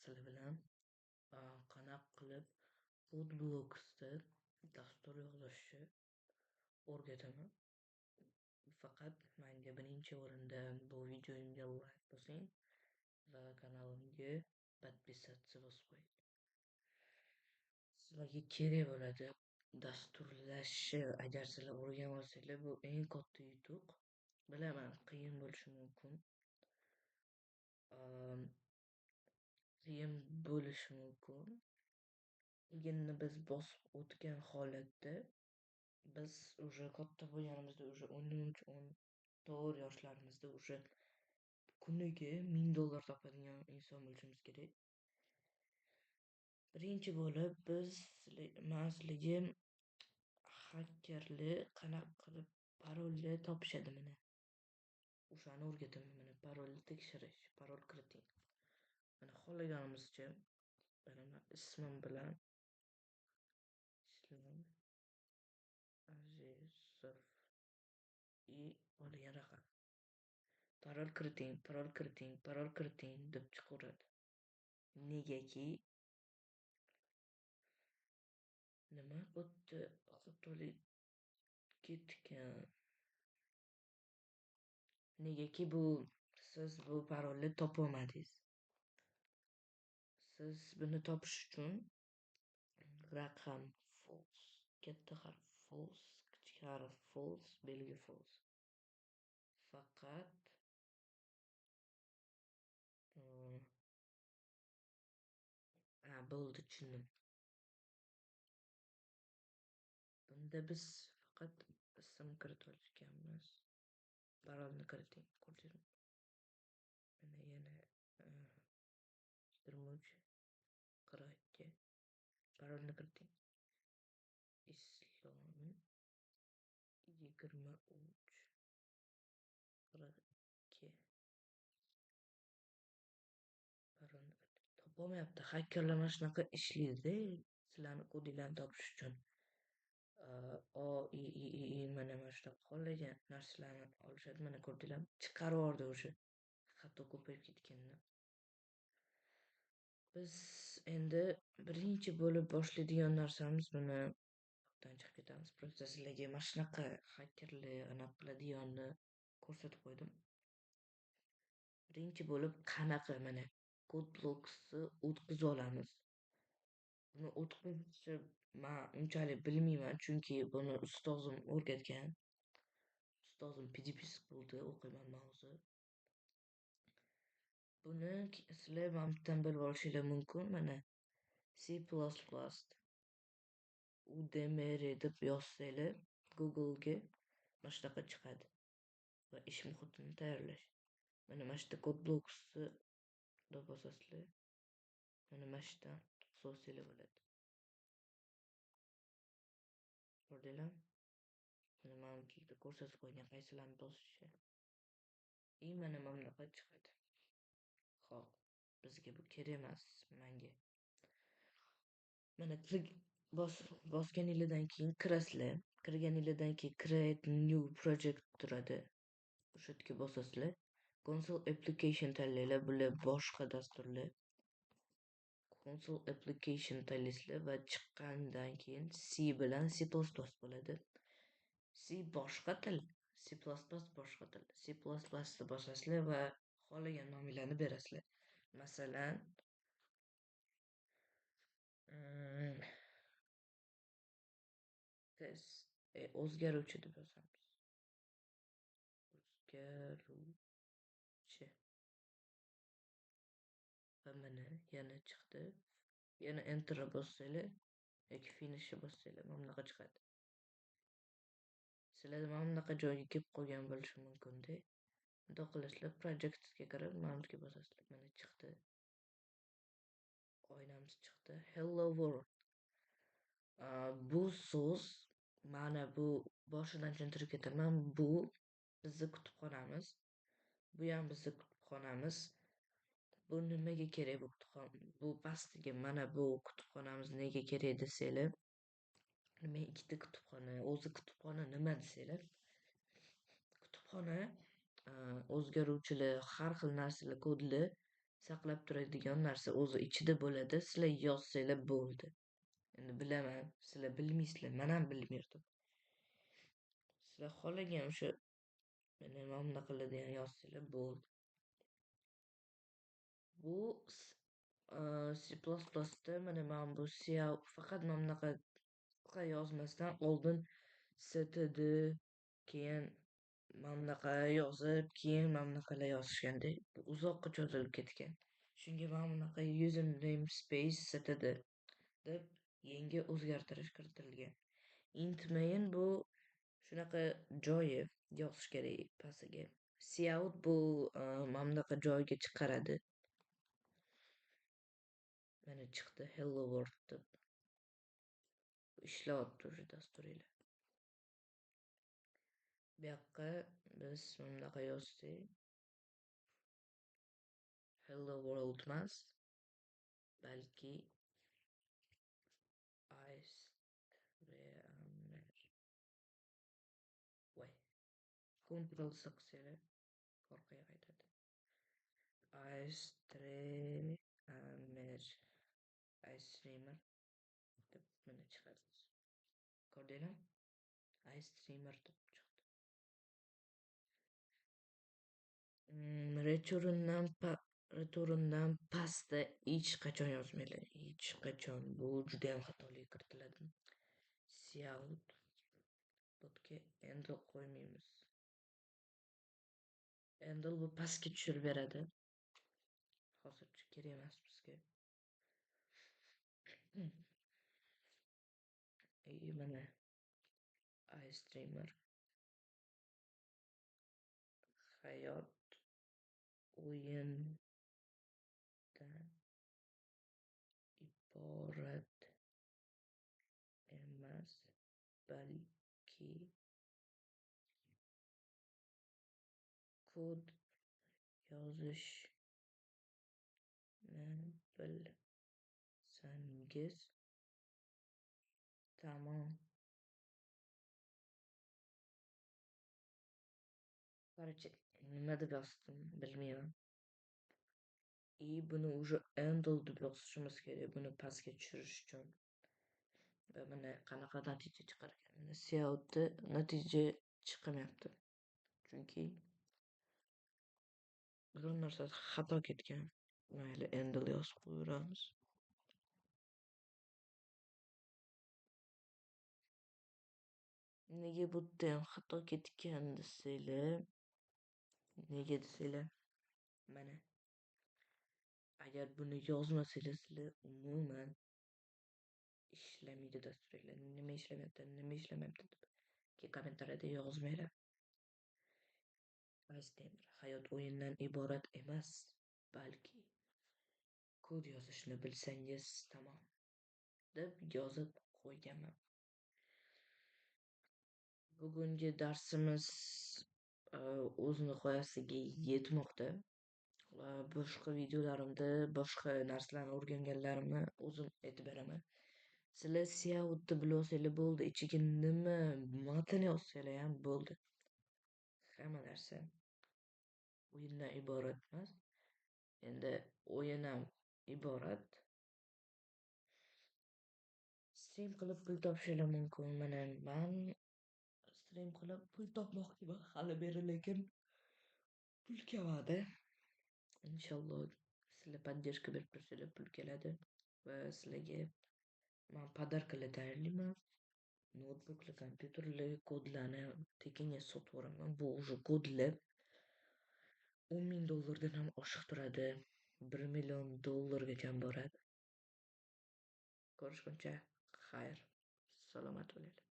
Sizlar bilan qanaqa qilib Codeblocks'da dastur yozishni o'rgataman. Faqat menga birinchi o'rinda bu videomga like bosing va kanalimga подписаться bosib qo'ying. Sizlarga kerak bo'ladi dasturlashni, agar sizlar o'rganib olsanglar, bu eng katta yutuq. Bilaman, qiyin bo'lishi mumkin. Qiyin bo'lishi mumkin. Qiyinni biz bosib o'tgan holatda biz уже katta bo'lganimizda, уже 13, 14 yoshlarimizda уже kuniga $1000 topadigan inson bo'lishimiz kerak. Birinchi bo'lib biz, man sizlarga xakerlar qanaqa qilib parolni topishadi, mana. O'shani o'rgataman, mana, parolni tekshirish, parol kiriting. Mana, xohlaganimizcha, mana, man ismim bilan Islom Azizov и olgan raqam. Parol kiriting, parol kiriting, parol kiriting deb chiqaveradi. Negaki nima, bu yerda xatolik ketgan. Negaki bu siz bu parolni topolmadingiz. Siz buni topish uchun raqam false, katta harf false, kichik harf false, belgi false. Faqat ha, bo'ldi, tushundim. Bunda biz faqat ism kirita olganmiz. Parolni kiriting, ko'rdingizmi? Mana, yana 23 42, parolni kiriting. Islom 23 42, parolni kiriting. Topolmayapti. Xakerlar mana shunaqa ishlaydi, sizlarni kodinglarni topish uchun. O, I, I, I, I, mana shunaqa xohlagan narsalarni olishadi. Mana, ko'rdinglarmi? Chiqarib yubordi уже. Xato ko'payib ketganini. Biz endi birinchi bo'lib boshlaydigan narsamiz, buni dan chiqib ketamiz. Просто sizlarga mana shunaqa xakerlar anaqa qiladiganini ko'rsatib qo'ydim. Birinchi bo'lib qanaqa, mana, Codeblocks'ni o'tkazib olamiz. Buni o'tkazishni man unchalik bilmayman, chunki buni ustozim o'rgatgan. Ustozim PDP School'da o'qiyman man hozir. Buni sizlar mana bu yerdan bilib olishinglar mumkin. Mana, C++ UDMR deb yozsanglar Google'ga, mana shunaqa chiqadi va ish muhitini tayyorlash. Mana shu yerda Codeblocks'ni deb bosasizlar. Mana shu yerdan qilsanglar bo'ladi. Ko'rdinglarmi? Mana, mana bu yerda ko'rsatib qo'ygan qaysilarni bosishni. И mana bunaqa chiqadi. Xo'p, bizga bu kerak emas menga. Mana, bosganinglardan keyin kirasizlar. Kirganinglardan keyin Create new project turadi. O'sha yerga bosasizlar. Console application tanlanglar. Bular boshqa dasturlar. Console application tanlaysizlar va chiqqandan keyin C bilan C++ bo'ladi. C boshqa til, C++ boshqa til. C++ ni bosasizlar va xohlagan nominglarni berasizlar. Masalan, test, o'zgaruvchi deb yozamiz. O'zgaruvchi. Va mana, yana chiqdi. Yana enter bossanglar yoki finishni bossanglar, mana bunaqa chiqadi. Sizlarda mana bunaqa joyga kelib qolgan bo'lishi mumkin-da. Bundoq qilasizlar, projectga kirib, mana bu yerga bosasizlar. Mana, chiqdi. Oynamiz chiqdi. Hello world. Bu so'z, mana, bu boshidan tushuntirib ketaman. Bu bizni kutubxonamiz. Bu ham bizni kutubxonamiz. Bu nimaga kerak, bu kutubxona? Bu pastdagi, mana bu kutubxonamiz nega kerak desanglar, nima ikkita kutubxona? O'zi kutubxona nima desanglar, kutubxona o'zgaruvchilar, har xil narsalar, kodlar. Saqlab turadigan narsa o'zi ichida bo'ladi. Sizlar yozsanglar bo'ldi. Endi bilaman, sizlar bilmaysizlar, men ham bilmaydim. Sizlar xohlagan o'sha mana bunaqalarni yozsanglar bo'ldi. Bu C++da mana bu cout faqat mana bunaqa yozmasdan oldin std keyin mana bunaqa yozib, keyin mana bunaqalar yozishganda uzoqqa cho'zilib ketgan. Shunga mana bunaqa user namespace std deb yangi o'zgartirish kiritilgan. Int main bu shunaqa joyi yozish kerak pastiga. Cout bu mana bunaqa joyga chiqaradi. Mana chiqdi hello world deb. Ishlayapti o'sha dasturinglar. Bu yoqqa biz mana bunaqa yozsak hello world emas, balki iStreamer. Voy. Ctrl C qilsanglar orqaga qaytadi. iStreamer, iStreamer deb mana chiqadi. Ko'rdinglarmi? iStreamer deb chiqdi. Returndan pastda hech qachon yozmanglar. Hech qachon. Bu juda ham xatolik kiritiladi. Cout botga endl qo'ymaymiz. Endl bu pastga tushirib beradi. Hozircha kerak emas bizga. Mana iStreamer hayot o'yindan iborat emas, balki kod yozishni bilsangiz tamom. Короче, nima deb yozdim bilmayman. И buni уже endl deb yozishimiz kerak, buni pastga tushirish uchun. Va mana qanaqa natija chiqar ekan. Mana coutda natija chiqmayapti. Chunki biror narsa xato ketgan. Mayli, endl yozib qo'yaveramiz. Nega bu yerda ham xato ketgan desanglar, nega desanglar, mana agar buni yozmasanglar, sizlar umuman ishlamaydi dasturinglar. Nima ishlamayapti, nima ishlamayapti deb keyin kommentariyada yozmanglar. iStreamer hayot o'yindan iborat emas, balki kod yozishni bilsangiz tamom deb yozib qo'yganman. Bugungi darsimiz o'z nihoyasiga yetmoqda. Va boshqa videolarimda boshqa narsalarni o'rganganlarimni o'zim aytib beraman. Sizlar coutni bilsanglar bo'ldi, ichiga nima matn yozsanglar ham bo'ldi. Hamma narsa o'yindan iborat emas. Endi o'yin ham iborat. Stream qilib pul topishinglar mumkin. Mana men stream qilib pul topmoqchiman hali beri, lekin pul kelmadi. Inshaalloh sizlar поддержка berib tursanglar pul keladi va sizlarga men podarkalar tayyorlayman. Noutbuklar, kompyuterlar, kodlarni tekinga sotib yuboraman. Bu уже kodlar $10,000 ham oshiq turadi. $1 million boradi. Ko'rishguncha xayr. Salomat bo'linglar.